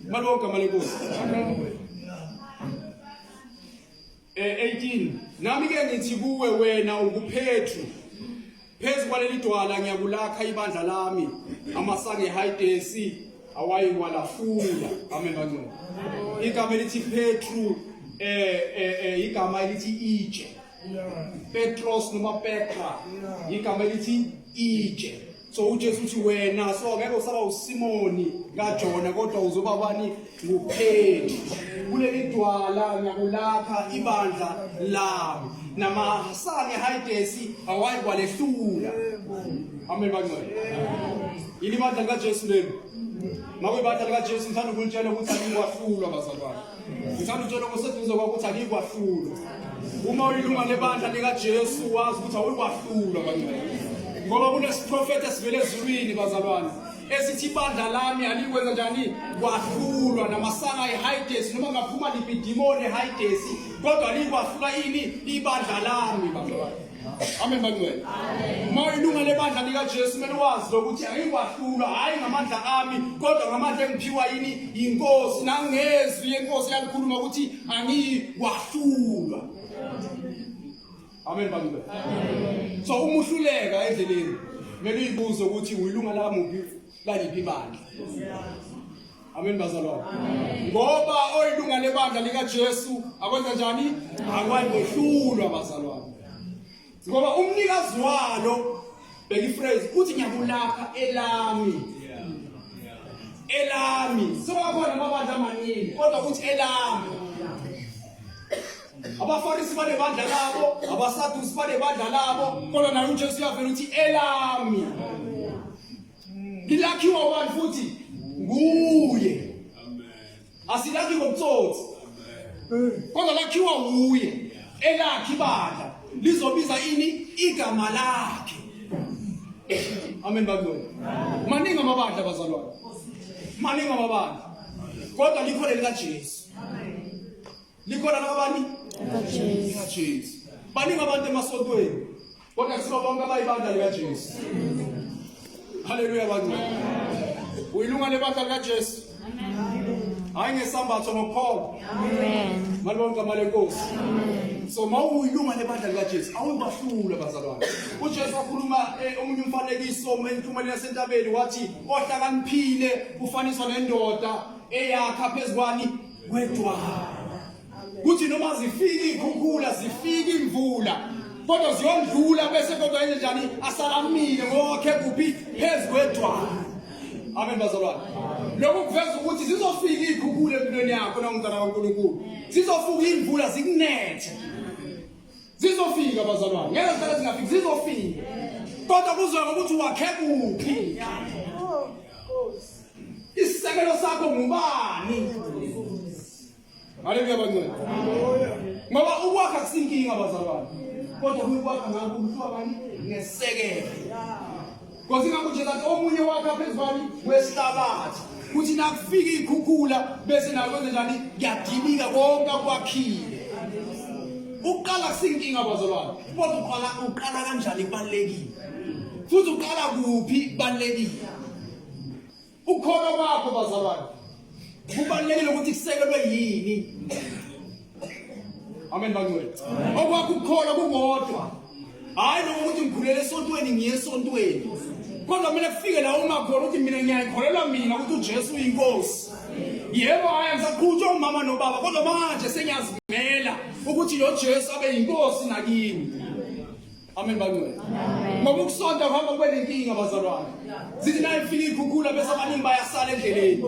Malibonke igama lenkosi. Amen. 18 Nami ke ngithi kuwe wena unguPetru phezu kwaleli dwala ngiyakulakha ibandla lami amasango eHayidesi awayikwalahlula. Amen bangcwele. Igama elithi Petru igama elithi itshe. Petros noma Petra igama elithi itshe. So uJesu uthi wena so ngeke usaba uSimoni kaJona kodwa uzoba bani nguPetru. Kuleli dwala ngiyakulakha ibandla lami. Namasange eHayidesi awayikwalehlula. Amen bangcwele. Yini ibandla likaJesu leli? Makuyibandla likaJesu ngithanda ukunitshela ukuthi alikwahlulwa bazalwane. Ngithanda ukutshela okuseduze kwakho ukuthi alikwahlulwa. Uma uyilunga lebandla likaJesu wazi ukuthi awuyikwahlulwa bangcwele. Ngoba kunesiprofetho esivele ezulwini bazalwane esithi ibandla lami alikwenza njani kwahlulwa namasanga eHayidesi noma ngaphuma liphi idimoni eHayidesi kodwa alikwahlula ini ibandla lami bazalwane. Amen bangcwele. Uma uyilunga lebandla likaJesu kumele wazi ukuthi angikwahlulwa hayi ngamandla ami kodwa ngamandla engiphiwa yini yinkosi nangezwi yenkosi yalikhuluma ukuthi angikwahlulwa. Amen bangcwele. So uma uhluleka endleleni kumele uyibuze ukuthi uyilunga lamuphi laliphi ibandla. Amen bazalwane. Ngoba oyilunga lebandla likaJesu akwenza njani? Akwayikwehlulwa bazalwane. Ngoba umnikazi walo bheka iphrase uthi ngiyakulapha elami. Elami. Sewakhona amabandla amaningi kodwa uthi elami. AbaFarisi banebandla labo, abaSadusi banebandla labo, kodwa naye uJesu uyavela uthi elami. Lilakhiwa ubani futhi? Nguye. Asilakhi ngobutsotsi. Kodwa lakhiwa nguye. Elakhe ibandla lizobiza ini igama lakhe. Amen bazalwane. Maningi amabandla bazalwane. Maningi amabandla. Kodwa likhona likaJesu. Likhona lakabani? LikaJesu. Baningi abantu emasontweni. Kodwa kusiba bonke abayibandla likaJesu. Haleluya bangcwele. Uyilunga lebandla likaJesu. Hayi ngesambatho ngokholo. Amen. Malibonke igama lenkosi. So mawuyilunga lebandla likaJesu awubahlula bazalwane. UJesu wakhuluma omunye umfanekiso entumelweni yasentabeni wathi ohlakaniphile ufaniswa nendoda eyakha phezukwani kwedwala. Kuthi noma zifika izikhukhula zifika imvula kodwa ziyondlula bese kodwa yenze njani asalamile ngokhe kuphi phezu kwedwala. Amen bazalwane. Lokhu kuveza ukuthi zizofika izikhukhula empilweni yakho nawumntana kaNkulunkulu. Zizofika imvula zikunethe. Zizofika bazalwane. Ngeke zihlale zingafiki zizofika. Kodwa kuzwa ngokuthi wakhe kuphi. Isisekelo sakho ngubani? Haleluya bangcwele. Ngoba ukwakha kusinkinga bazalwane. Kodwa kuyikwakha ngakho kuthiwa bani ngesekelo. Because ingakho nje omunye wakha phezulu kwesihlabathi. Kuthi nakufika ikhukhula bese nayo kwenze njani kuyadilika konke akwakhile. Ukuqala kusinkinga bazalwane. Kodwa uqala uqala kanjani kubalekile. Futhi uqala kuphi kubalekile. Ukukholwa kwakho bazalwane kubalulekile ukuthi kusekelwe yini. Amen bangcwele. Okwakho ukukholwa kukodwa. Hayi lokho ukuthi ngikhulele esontweni ngiye esontweni. Kodwa kumele kufike la uma khona ukuthi mina ngiyayikholelwa mina ukuthi uJesu uyinkosi. Yebo hayi angisaqhutshwa umama nobaba kodwa manje sengiyazimela ukuthi lo Jesu abe yinkosi nakimi. Amen bangcwele. Ngoba ukusonta kuhamba kube nenkinga bazalwane. Zithi naye ifika ikhukhula bese abaningi bayasala endleleni.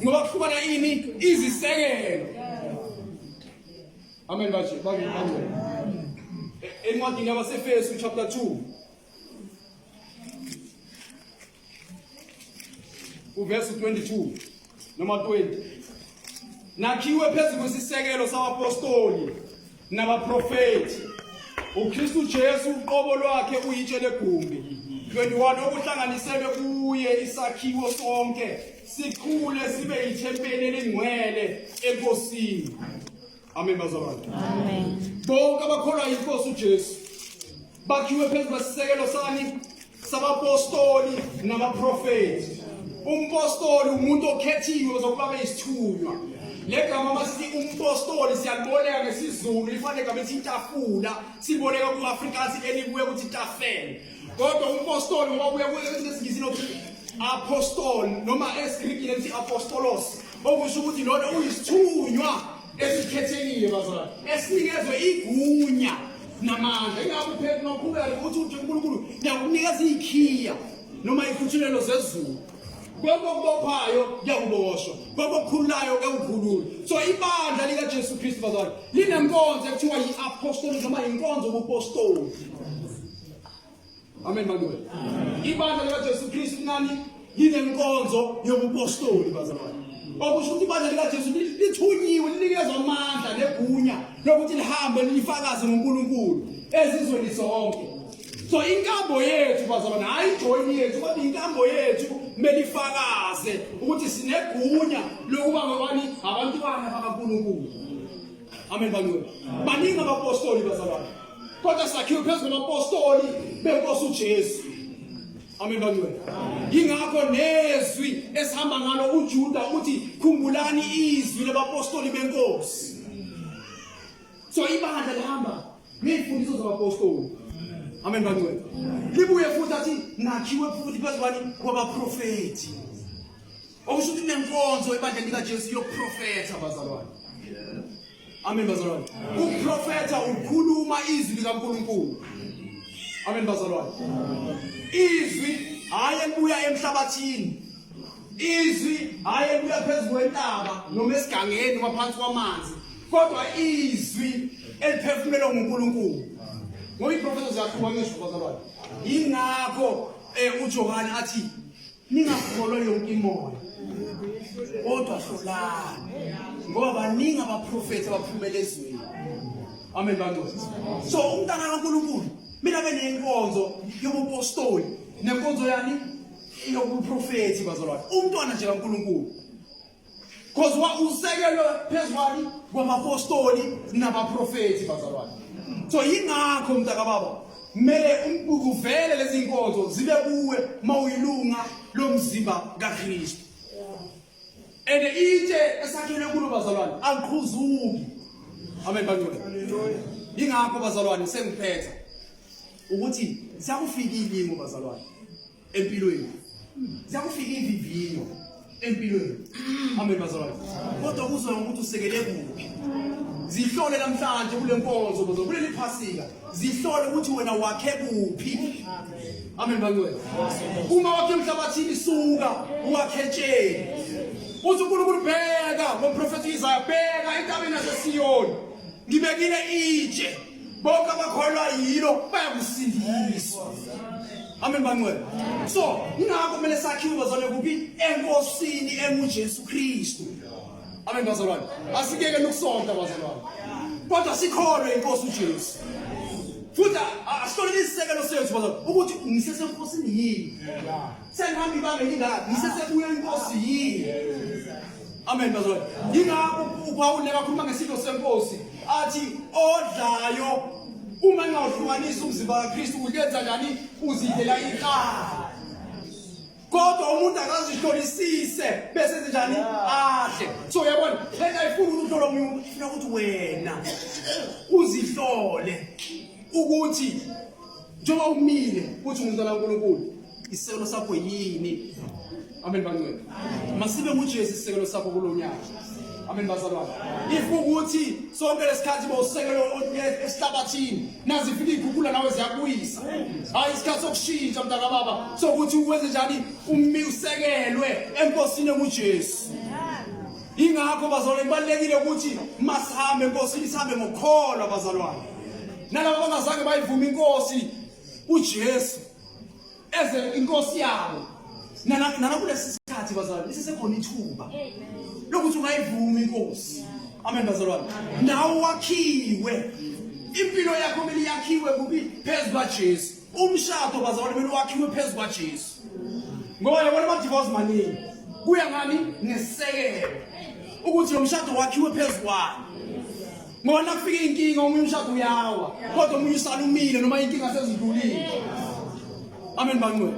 Ngoba kuhlukana ini izisekelo. Amen baje bangcwele. Encwadini yabaseFesu chapter 2 uverse 22 noma 20 nakhiwe phezu kwesisekelo sabapostoli nabaprofethi uKristu Jesu uqobo lwakhe uyitshe legumbi 21 okuhlanganiselwe kuye isakhiwo sonke sikhule sibe yithempeli elingcwele enkosini. Amen bazalwane. Amen. Bonke abakholwa yinkosi uJesu bakhiwe phezu kwesisekelo sani sabapostoli nabaprofethi. Umpostoli umuntu okhethiwe zokuba beyisithunywa. Legama masithi umpostoli siyaliboleka ngesiZulu lifane igama ethi itafula, siboleka ku-Afrikaans elibuye ukuthi tafel. Kodwa umpostoli ngoba ubuya kwesiNgisi nokuthi apostol noma esiGrikini elithi apostolos, okusho ukuthi lona uyisithunywa esikhethekile bazalwane, esinikezwe igunya namandla. Ingakho uPetru noqhubeka ukuthi uthi uNkulunkulu ngiyakunikeza ikhiya noma ihluthulelo zezulu. Konke okubophayo kuyakuboshwa, konke okukhululayo kuyakukhulula. So ibandla likaJesu Kristu bazalwane linenkonzo ekuthiwa yi-apostoli noma inkonzo yobupostoli. Amen bangcwele. Ibandla likaJesu Kristu nani linenkonzo yobupostoli bazalwane. Okusho ukuthi ibandla likaJesu lithunyiwe linikezwa amandla negunya lokuthi lihambe lifakaze ngoNkulunkulu ezizweni zonke. So inkambo yethu bazalwane hayi join yethu kodwa inkambo yethu kumele ifakaze ukuthi sinegunya lokuba ngobani abantwana bakaNkulunkulu. Amen bangcwele. Baningi abapostoli bazalwane. Kodwa sakhiwe phezu kwabapostoli benkosi uJesu. Amen bangcwele. Yingakho nezwi esihamba ngalo uJuda uthi khumbulani izwi labapostoli benkosi. So ibandla lihamba ngey'mfundiso zabapostoli. Amen bangcwele. Libuye futhi athi nakhiwe futhi phezu kwani kwabaprofethi. Okusho ukuthi nenkonzo ebandleni likaJesu yokuprofetha bazalwane. Amen bazalwane. Ukuprofetha ukhuluma izwi likaNkulunkulu. Amen bazalwane. Izwi hayi elibuya emhlabathini. Izwi hayi elibuya phezu kwentaba noma esigangeni noma phansi kwamanzi. Kodwa izwi eliphefumulelwa nguNkulunkulu. Ngoba iprofetho ziyahluka ngisho bazalwane. Yingakho uJohane athi ningakholwa yonke imoya kodwa hlolani ngoba baningi abaprofethi abaphumela ezweni. Amen bangcwele. So umntana kaNkulunkulu mina benenkonzo yobupostoli nenkonzo yani yobuprofethi bazalwane. Umntwana nje kaNkulunkulu Because wa usekelwe phezwani kwamapostoli nabaprofethi bazalwane. So yingakho mntaka baba kumele uvele lezi nkonzo zibe kuwe mawuyilunga lomzimba kaKristu. And itshe esakhelwe kulo bazalwane aliqhuzuki. Amen bangcwele. Yingakho bazalwane sengiphetha ukuthi siyakufika ilingo bazalwane. Empilweni ziyakufika ivivinyo empilweni. Amen bazalwane. Kodwa kuzwa ukuthi usekele kuphi. Zihlole namhlanje kule nkonzo bazalwane, kuleli Phasika zihlole ukuthi wena wakhe kuphi. Amen bangcwele. Uma wakhe emhlabathini suka wakhe etsheni. Uthi uNkulunkulu bheka ngomprofethi Isaya, bheka entabeni yaseSiyoni ngibekile itshe, bonke abakholwa yilo bayakusindiswa. Amen bangcwele. So ingakho kumele sakhiwe bazalwane kuphi enkosini enguJesu Kristu. Amen bazalwane. Asikeke ukusonta bazalwane. Kodwa sikholwe inkosi uJesu. Futhi asihlole isisekelo sethu bazalwane ukuthi ngisesenkosini yini. Sengihamba ibanga elingaka ngisesekuyo inkosi yini. Amen bazalwane. Yingakho uPawulu nekakhuluma ngesidlo senkosi athi odlayo uma engawuhlukanisi umzimba kaKristu uyenza njani uzidlela icala. Kodwa umuntu akazihlolisise bese enze njani adle. So uyabona lento ayifuni ukuthi uhlole omunye umuntu, ifuna ukuthi wena uzihlole ukuthi njengoba umile uthi ungumntwana kaNkulunkulu isisekelo sakho yini. Amen bangcwele. Masibe nguJesu isisekelo sakho kulonyaka. Amen bazalwane. If ukuthi sonke lesikhathi bowusekelo esihlabathini nazi ifika igugula nawe ziyakuyisa. Hayi isikhathi sokushintsha mntaka baba sokuthi uwenze njani ummi usekelwe enkosini enguJesu. Ingakho bazalwane kubalekile ukuthi masihambe enkosini sihambe ngokukholwa bazalwane. Nalabo abangazange bayivume inkosi uJesu eze inkosi yabo nanakulesi sikhathi bazalwane lisesekhona ithuba lokuthi ungayivuma inkosi. Amen bazalwane. Nawe wakhiwe impilo yakho kumele yakhiwe kuphi phezu kwaJesu. Umshado bazalwane kumele wakhiwe phezu kwaJesu. Ngoba yabona ama divorce maningi kuya ngani ngesekelo ukuthi lo mshado wakhiwe phezu kwani. Ngoba nakufika inkinga omunye umshado uyawa kodwa omunye usala umile noma inkinga sezidlulile. Amen bangcwele.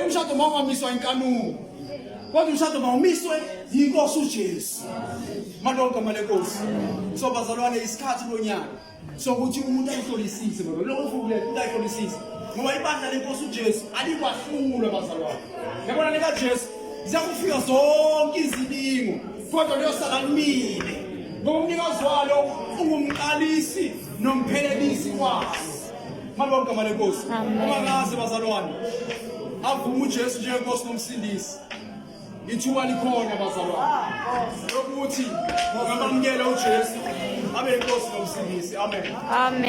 Umshado mawungamiswa inkanuko. Kodwa umshado mawumiswe yinkosi uJesu. Malonke amalenkosi. So bazalwane isikhathi lonyaka sokuthi umuntu ayihlolisise baba. Lokho ufuna ukuletha umuntu ayihlolisise. Ngoba ibandla lenkosi uJesu alikwahlulwa bazalwane. Yabona lika Jesu ziyakufika zonke izilingo kodwa liyosala limile. Ngoba umnikazi walo ungumqalisi nomphelelisi walo. Malonke amalenkosi. Uma ngaze bazalwane avume uJesu njengenkosi nomsindisi. Ithuba likhona bazalwane lokuthi ungamamukela uJesu abe inkosi nomsindisi. Amen. Amen.